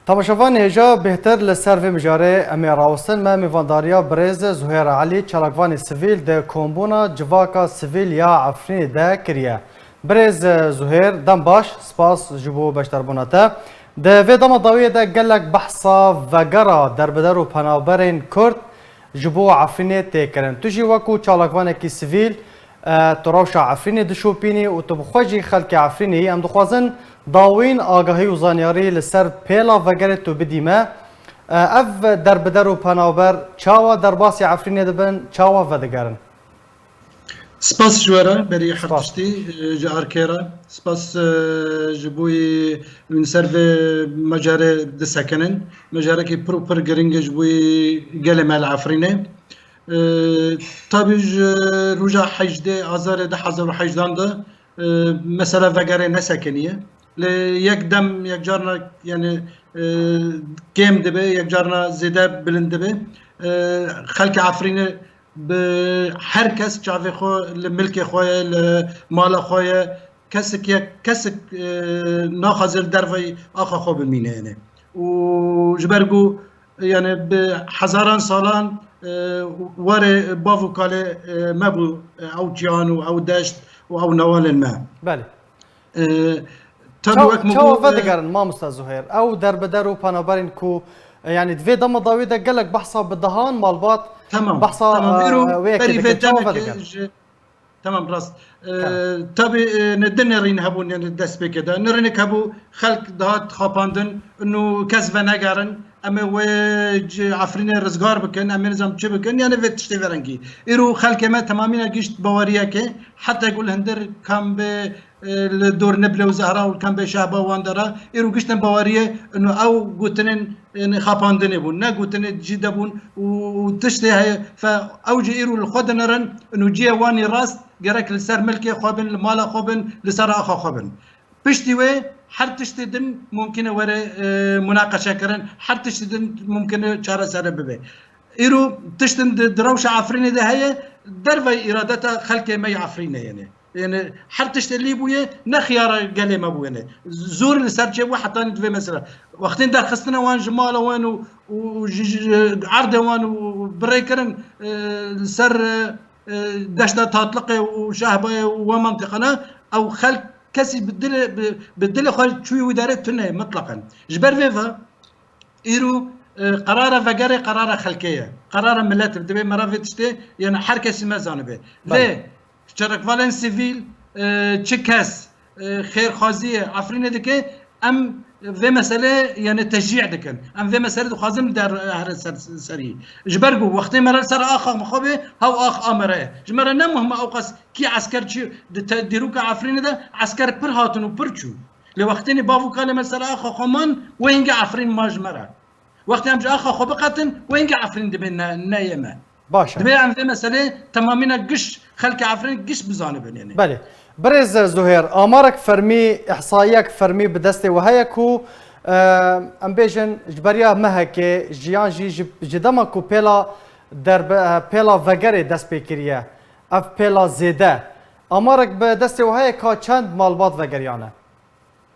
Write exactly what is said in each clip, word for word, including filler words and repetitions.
Temaşevanê hêja bêhtir li ser vê mijarê em ê rawestin. Me mêvandariya birêz Zuhêr Elî, çalakvanê sivîl di kombûna civaka sivîl ya Efrînê de kiriye. Birêz Zuhêr, dem baş, spas ji bo beşdarbûna te. Di vê dema dawiyê de gelek behsa vegera derbeder û penaberên Kurd ji bo Efrînê tê kirin. Tu jî wekû çalakvanekî sivîl, e, tu rewşa Efrînê dişopînî û tu bi xwe jî xelkê Efrînê yî. Em dixwazin dawîn agahî û zanyarî li ser pêla vegerê tu bidî me. E, ev derbider û penaber çawa derbasî Efrînê dibin, çawa vedigerin? Spas ji we re, berî her Spas. tiştî, e, ji arkê re. Spas, e, ji bo yî hûn ser vê mecarê disekinin. Mecarekî pir û pir giring e ji bo yî gelê me li Efrînê. E, tabî ji roja hejdê Azarê du hezar û hejdan de, e, mesela vegerê nesekiniye. Li yek dem, yek carna, yani, e, kêm dibe, yek carna zêde bilind dibe. E, xelkê Efrînê bi her kes çavê xwe li milkê xwe ye, li mala xwe ye. Kesik yek, kesik, e, naxwaze li derveyî axa xwe bimîne, yani. Û ji ber ku, yani, bi hezaran salan, e, warê bav û kalê, e, me bû, e, ew çiyan û ew deşt û ew newalên me. Belê. E, tabii Çaw-, wek min çawa got, e, vedigerin, mamosta Zuhêr? Ew derbeder û penaberên ku, e, yani, di vê dema dawî de gelek behsa bi dehan malbat Tamam, behsa, tamam. e, Îro wê yekê berî dikin. vê Çawa demekê vedigerin? ji Tamam, rast. E, Tamam. Tabii, e, ne din nêrîn hebûn, yani destpêkê de. Nêrînek hebû, xelk dihat xapandin, inu kes venegerin, em ê wê ci Efrînê rizgar bikin, em ê nizam çi bikin, yani vê tiştê verengî. Îro xelkê me temamîne gişt baweriyekê, heta ku li hindir kam bê, e, li dor Nible û Zehra û kam bê Şehba wan de re, îro giştin baweriye, inu ew gotinên, yani xapandinê bûn, ne gotinê cî de bûn û, û tiştê heye, fe ew jî îro li xwe dinirin, inu ciyê wan ê rast, gerek li ser milkê xwe bin, li mala xwe bin, li ser axa xwe bin. Piştî wê her tiştê din mumkin e were, e, munaqeşe kirin, her tiştê din mumkin e çaresere bibe. Îro tiştin di, di rewşa Efrînê de heye, dervey îradeta xelkê me yê Efrînê yene. Yani her tiştê lî bûye, ne xiyara gelê me bûye ne. Zor li ser çê bû hetanî di vê mesela. Wextên derxistina wan ji mala wan û, û, û ji, ji erdê wan û birê kirin, e, li ser, e, e, deşta Tatliqê û Şehbayê û we mantiqana, ew xelk kesî bi dilê, bi, bi dilê xwe çûyî wî derê tune ye, mitlaqen. Ji ber vê ve îro, e, qerara vegerê qerara xelkê ye. Qerara milet e. Divê me re vê tiştê, yani her kesî me zanibe. Belê. Lê çerekvalên sivîl, e, çi kes, e, xêrxwaziyê Efrînê dike, em vê meselê, yani, teşcî dikin. Em vê meselê dixwazin der here ser, serî. Ji ber ku wextê me re ser axa xwe bê, hew ax a me re ye. Ji me re ne muhim e ewqas kî esker çi di te-, dîroka Efrînê de esker pir hatin û pir çû. Lê wextê nê bav û kalê me ser axa xwe man, wê hingê Efrîn ma ji me re. Wextê em ji axa xwe biqetin, wê hingê Efrîn dibê ne, ne yê me. Baş e. Divê em vê meselê temamîna giş xelkê Efrîn giş bizanibin, yani. Belê. Birêz Zuhêr, amarek fermî, ihsaiyek fermî bi destê we heye ku, e, em bêjin, ji beriya mehekê jiyan jî ji, ji dema ku pêla derbe-, pêla vegerê dest pê kiriye, ev pêla zêde. Amarek bi destê we heye ka çend malbat vegeriyane?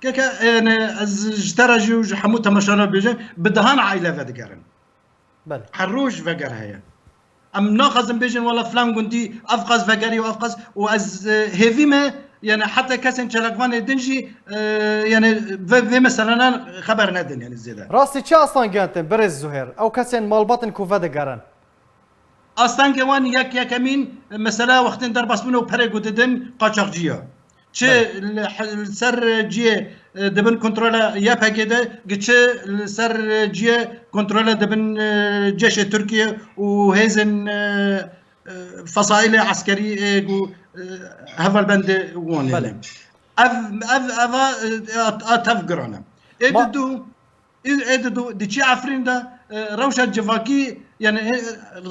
Keke, yani, ez ji te re jî û ji hemû temaşana bêjim, bi dehan aîle vedigerin. Belê. Her roj veger heye. Em naxwazin bêjin, wela filan gundî ev qas vegerî û ev qas, û ez, e, hêvî me, yani, heta kesên çalakvanê din jî, e, yani, vê, vê meselenan xeber nedin, yani, zêde. Rastî çi astengên te, birêz Zuhêr? Ew kesên malbatin ku vedigerin? Astengê wan yek yekemîn, mesela wextên derbasbûn û perê ku didin qaçaxciya. Çi Belê. li he-, li ser ciyê, e, dibin kontrola Y P G de, gi çi li ser ciyê kontrola dibin, e, ceşê Tirkiye û hêzên, e, e, fesaîlê eskerî, e, ku, e, hevalbendê wan Belê. Ev, ev, eva, e, a, a tev giran e. Ê Ma- didu, Ê, ê di, di, diçî Efrîn de, e, rewşa civakî, yani, e,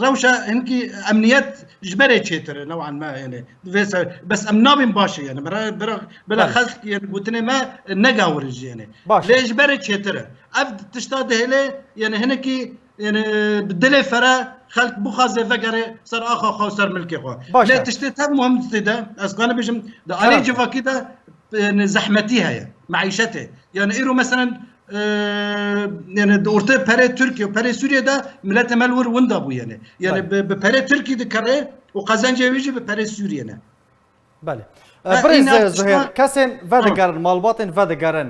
rewşa hinkî emniyet ji berê çêtir e, new'an me, yani, vê ser, bes em nabên baş e, yani, bira, bira, bila Belê. Xelk, yani, gotinê me, e, negawir e jî, yani. Baş e. Lê ji berê çêtir e. Ev tişta dihêle, yani, hinekî, yani, e, bi dilê fere xelk bixwaze vegere ser axa xwe, ser milkê xwe. Baş e. Lê tiştê tev muhim tê de, ez kanê bêjim, di alê Xerab e. civakî de, e, zehmetî heye, meîşetê. Yani, îro, meselen, e, yani di ortê perê Tirkiye û perê Sûriye de miletê me li wir winda bû yani. Yani Belê. bi, bi perê Tirkî dikere û qezencê wî jî bi perê Sûriye ne. Belê. E, E, Birêz îna Zuhêr, tişta kesên vedigerin, malbatên vedigerin,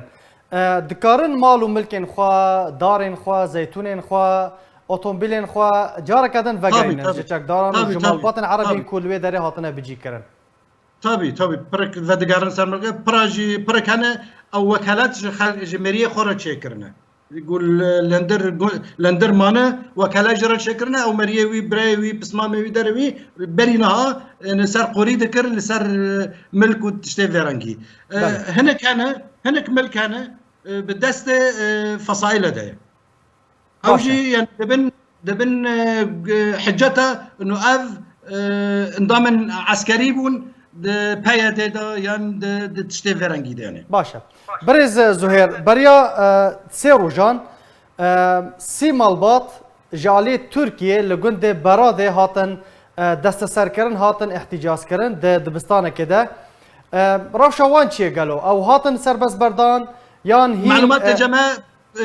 e, dikarin mal û milkên xwe, darên xwe, zeytûnên xwe, otomobîlên xwe, careke din vegerînin Tabii, tabii. ji çekdaran û Tabii, ji tabii, malbatên erebî tabii. ku li wê derê hatine bicîkirin. Tabii, tabii. Pirek vedigerin ser milkê. Pira jî, pirek hene ew wekalet ji xel-, ji meriyê xwe re çêkirine. Ku li, lendir, gu-, lendir mane, wekele ji re çêkirine, ew meriyê wî, birayê wî, pismamê wî, derê wî, berî niha, e, li ser qorî dikir, li ser, e, milk û tiştê vê rengî. E, Belê. hinek hene, hinek milk hene, e, bi destê, e, fesaîle de ye. Ew Baş e. jî, yani, dibin, dibin, e, g-, hiceta, ino ev, e, endamên eskerî bûn, di P Y D de yan di, di tiştê vê rengî de, yani. Baş e. Birêz Zuhêr, beriya, e, sê rojan, e, sî malbat ji alî Tirkiyê li gundê Beradê hatin, e, desteserkirin, hatin îhtîcaskirin di dibistanekê de. E, rewşa wan çi ye gelo? Ew hatin serbestberdan yan hîn, Malumatê e, ceme, e,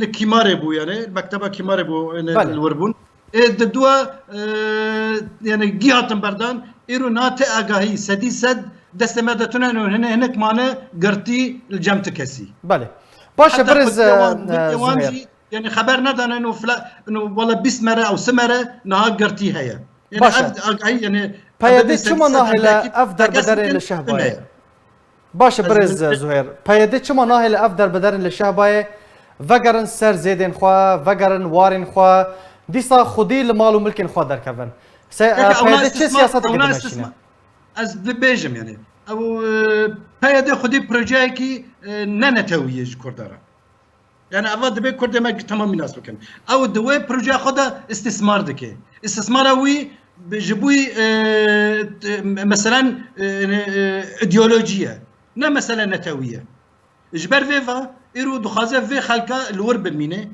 li Kîmarê bû, yani, mekteba Kîmarê bû, yani, Belê. li wir bûn. Ê, di dua, e, yani, gî hatin berdan, îro niha ti agahî, sedî sed, destê me de tune, û hine, hinek mane girtî li cem ti kesî. Belê. Baş e, Heta birêz, xwediyê wan, e, milkê wan Zuhêr. jî, yani, xeber nedane, ino fila, ino wala bîst mere, ew si mere, niha girtî heye. Yani, Baş e. ev agahî, yani, P Y D ev çima sed nahêle belkî ev derbederê bikin, li Şehbayê? tune ye. Baş e, Ez birêz min- Zuhêr. P Y D çima nahêle ev derbiderên li Şehbayê vegerin ser zêdên xwe, vegerin warên xwe, dîsa xwedî li mal û milkên xwe derkevin? Se, Peki, e, ewna P Y D çi istismar, siyasetekê ewna dimeşîne? istismar. Ez dibêjim, yani. Ew, e, P Y D xwedî projeyekî, e, ne netewî ye ji Kurda re. Yani, eva dibe Kurdê me temamî nas bikin. Ew di wê projeya xwe de istismar dike. Istismara wî bi, ji bo, e, t-, meselen, e, e, îdeolojî ye. Ne mesele netewî ye. Ji ber vê ve, îro dixwaze vê xelka li wir bimîne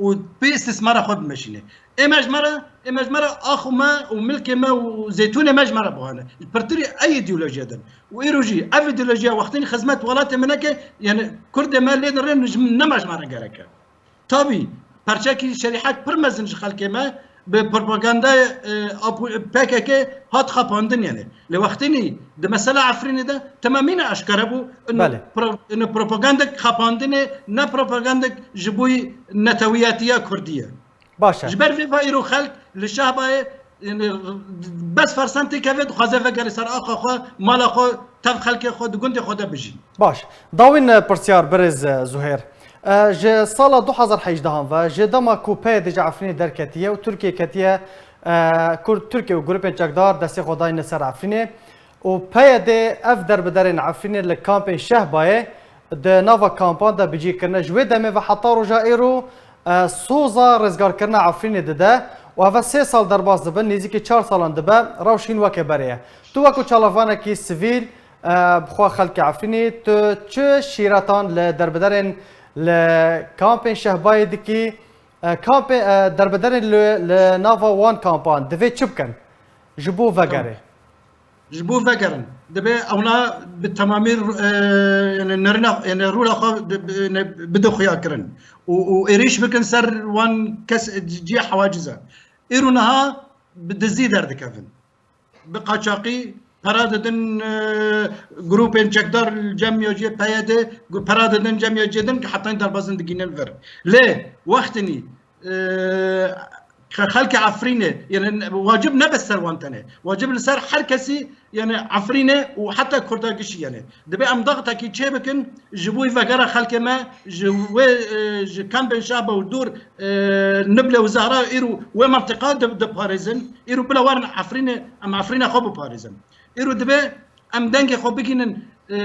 û pê istismara xwe bimeşîne. Ê me ji me re, ê me ji me re ax û me û milkê me û zeytûnê me ji me re bixwane. Pirtirî ey îdeolojiye din. Û îro jî ev îdeolojiya wextîn xizmet welatê me neke, yani Kurdê me lê dirin ji nema ji me re gerek e. Tabî, perçekî şerîhet pir mezin ji xelkê me bi propagandayê, e, apo-, P K K hat xapandin yani. Lê wextînî di mesela Efrînê de temamî ne aşkere bû, ino Belê. pro-, ino propagandek xapandinê, ne propagandek ji bo netewiyetiya Kurdî ye. Baş e. Ji ber vê ve îro xelk li Şehbayê, yani, bes fersen têkeve dixwaze vegere ser axa xwe, mala xwe, tev xelkê xwe, di gundê xwe de bijî. Baş. Dawîn, e, pirsyar, birêz, e, Zuhêr. E, ji sala du hazar hejdehan ve, ji dema ku P Y D ji Efrînê derketiye û Tirkiye ketiye, e, ku Tirkiye û grûpên çekdar destê xwe dayne ser Efrînê, û P Y D ev derbiderên Efrînê li kampên Şehbayê di nava kampan de bicî kirine. Ji wê demê ve heta roja îro, e, soza rêzgarkirina Efrînê dide û eve sê sal derbas dibin, nêzîkî çar salan dibe, rewş hîn weke berê ye. Tu wekû çalakvanekî sivîl, e, bi xwe xelkê Efrînê, tu çi şîretan li derbiderên li kampên Şehbayê dikî? E, kampê, e, derbiderên li, li nava wan kampan divê çi bikin ji bo vegerê? Ji bo vegerin, dibe ewna bi temamî, e, yani nerina, yani rûla xwe di, bi, ne, bide xuya kirin û, û êrîş bikin ser wan kes cihê hewacize. Îro niha bi dizî derdikevin. Bi qaçaqî pera didin, e, grûpên çekdar li cem ya cê P Y D, gu-, pera didin cem ya cê din, ki hetanî derbazin digînin vir. Lê wextinî, e, xe-, xelkê Efrînê, yani, wacib ne bi ser wan tenê. Wacib li ser her kesî, yani, Efrînê û heta Kurda gişî, yani. Dibe em daxtekî çê bikin, ji bo vegera xelkê me, ji wê, e, ji kempên Şehba û dûr, e, Nible û Zehra îro wê mentiqa di, diparêzin, îro bila werin Efrînê, em Efrîna xwe biparêzin. Îro dibe em dengê xwe bigînin, e,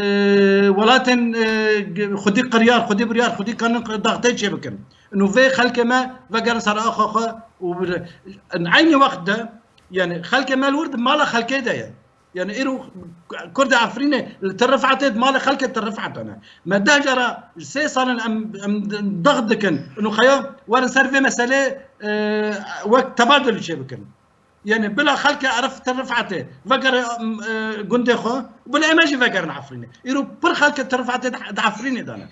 welatên, e, g-, xwedî qiryar, xwedî biryar, xwedî kanin daxtê çê bikin. Û vê xelkê me vegerin ser axa xwe û bir-, eynî wext de, yani xelkê me li wir di mala xelkê de ye. Yani îro Kurdê Efrînê li Tir Rifetê di malê xelkê Tir Rifet de ne. Me deh cara sê sal in em, em daxt dikin. Û xeya werin ser vê meselê, e, wek tebadul çê bikin. Yani bila xelkê Erif Tir Rifetê vegere, e, gundê xwe, bila ême jî vegerin Efrînê. Îro pir xelkê Tir Rifetê di, di Efrînê de ne.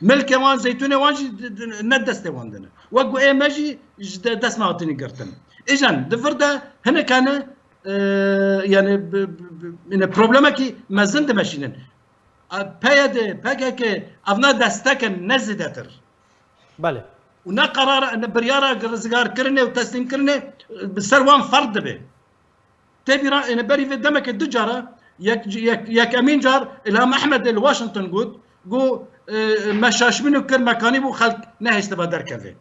Milkê wan, zeytûnê wan jî di- di- ne destê wan de ne. Wek ku ê me jî ji de- dest me hatine girtin. Îjan di vir de hinek hene, e, yani bi- bi- bi- yani problemekî mezin dimeşînin. E, P Y D, P K K, ev ne destek in, ne zêdetir. Belê. Û ne qerara, ne biryara rizgarkirinê û teslîmkirinê, e, bi ser wan ferz dibe. Tê bîra, yani berî vê demeke du cara, yek, yek, yekemîn car Îlham Ehmedê li Washington got, got, e, me şaşmîn û kir, me kanî bû xelk nehêştiba derkeve.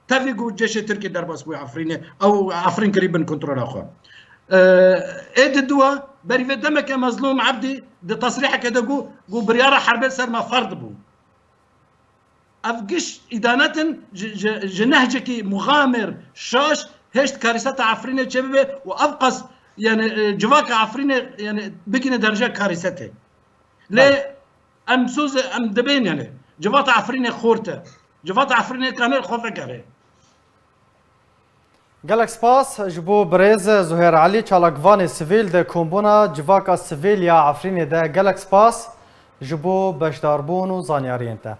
Tevî got cêşê Tirkî derbas bû Efrînê, ew Efrîn kirî bin kontrola xwe. E, ê di dua, berî vê demeke Mezlûm Ebdî di tesrîheke de got, got biryara herbê ser me ferz bû. Ev giş îdanetin ji, ji, ji nehcekî muxamir, şaş, hêşt karîseta Efrînê çêbibe û ev qas, yani, e, civaka Efrînê, yani, bigîne derece karîsetê. Lê Belê. em soz, em dibên, yani, civata Efrînê xort e. Civata Efrînê kanê xwe vegere. Gelek spas ji bo birêz Zuhêr Elî, çalakvanê sivîl di kombûna civaka sivîl ya Efrînê de. Gelek spas ji bo beşdarbûn û zanyariyên te.